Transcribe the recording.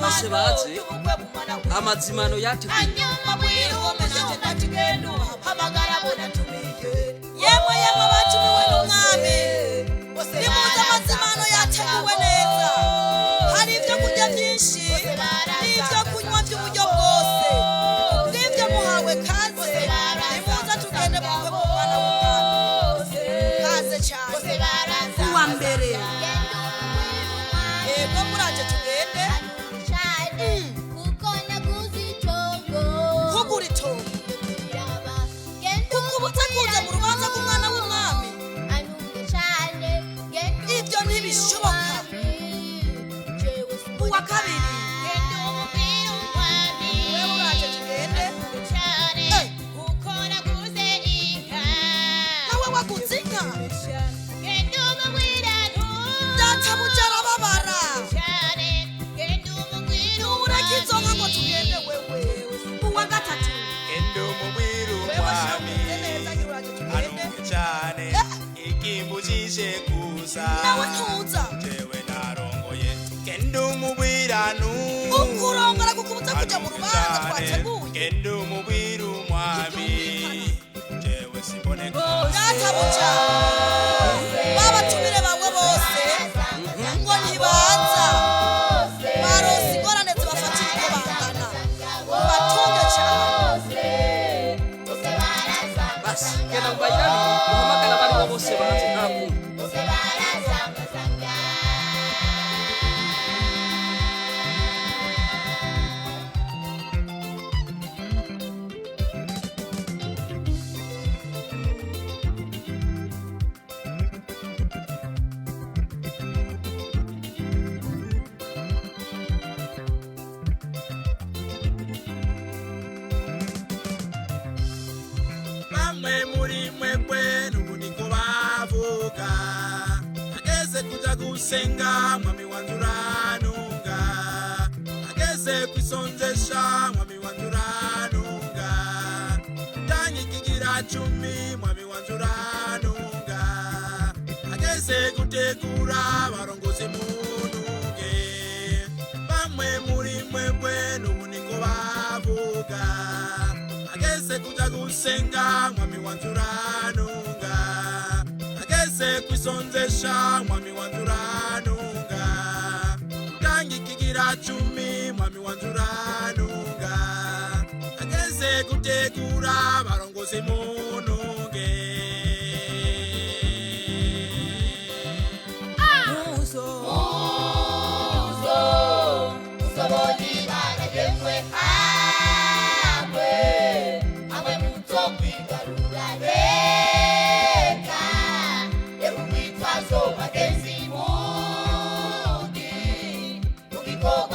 Bose baze amazimano yateguwe. Hanyuma mwirumeje ndakigenda hamagara bo natumiye. Yemwe yemwe batumiwe n'umwami, nimuze, amazimano yateguwe neza. Hari ibyo kurya byinshi n'ibyo kunywa by'uburyo bwose. Bw'ibyo muhawe kaze, nimuze tugende mu bukwe bw'umwana w'umwami. Kaze cyane. Uwa mbere: yego, muraje tugende. Kugura itongo kukubuza kuza mu rubanza rw'umwana w'umwami, ibyo ntibishoboka. Uwa kabiri: wewe uraje tugende. Eh. Nawe waguze inka? Databuja arababara. Ntureke izo nka ngo tugende wewe. Uwa gatatu: Enda umubwire wewe umwami shiramuze neza, ngira uraje tugende. Anumve cyane ikimbujije kuza. Nawe ntuza? Jewe narongoye, genda umubwire anumve. Ukurongora kukubuza kuja mu rubanza twateguye? Genda umubwire umwami, jewe simboneka. Databuja, babatumire bawe bose ngo ntibaza, baronse ingorane zibafatira uko bangana. Mubatunge cyane. Basi genda mubayirabire, muhamagara abaribo bose baze, nta kundi. Bamwe muri mwebwe n'ubu niko bavuga: ageze kuja gusenga, mwami wanje uranunga; ageze kwisonzesha, mwami wanje uranunga; tanga ikigira cumi, mwami wanje uranunga; ageze gutegura abarongozi, mununge. Bamwe muri mwebwe n'ubu niko bavuga: ageze kuja gusenga, mwami wanje uranunga; ageze kwisonzesha, mwami wanje uranunga; tanga ikigira cumi, mwami wanje uranunga; ageze gutegura abarongozi, mununge. Go.